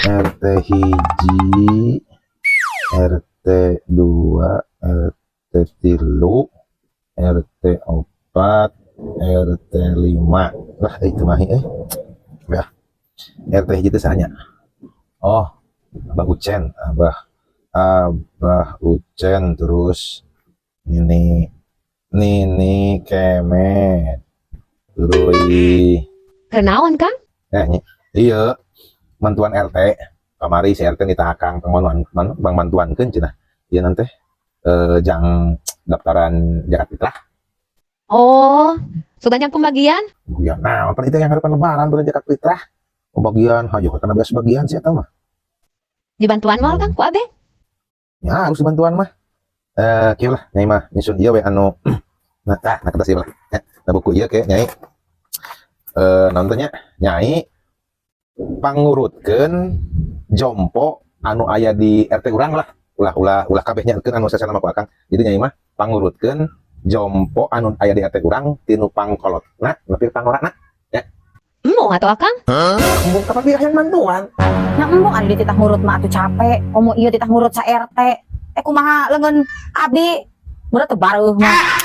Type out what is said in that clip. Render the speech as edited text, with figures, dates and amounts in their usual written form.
RT 1, RT 2, RT 3, RT 4, RT 5. Lah, itu mah eh. Ya. RT 1 teh saha nya? Oh, Abah Ucen, Abah Abah Ucen, terus Nini Nini Kemet. Terus Kenaon, Kang? Eh, iya, mantuan RT. Kamari si RT nitah Akang pang bang mantuankeun cenah. Ieu nanti jang daftaran zakat fitrah. Oh, sudah yang pembagian? Ya, nah, apa itu yang harapan Lebaran bulan zakat fitrah. Pembagian, hayo karena biasa bagian sih eta mah. Dibantuan moal, Kang, ku abe? Ya, harus dibantuan mah. Eh, kieu lah, Nyai mah nyusun ieu we anu nah, tah, nah kertas ieu lah. Ya, nah buku ieu ke Nyai. Eh, nontonnya Nyai pangurutkeun jompo anu aya di RT urang lah. Ulah ulah ulah kabehnya keun anu sasana mah ku Akang. Jadi Nyai mah pangurutkeun jompo anu aya di RT urang tinu pangkolotna nepi pangorana. Embung atuh, Akang. Embung kapan dia yang mantuan? Nya embung ari dititah ngurut mah atuh capek. Komo ieu titah ngurut sa RT. Eh, kumaha leungeun abdi? Bener teu bareuh mah.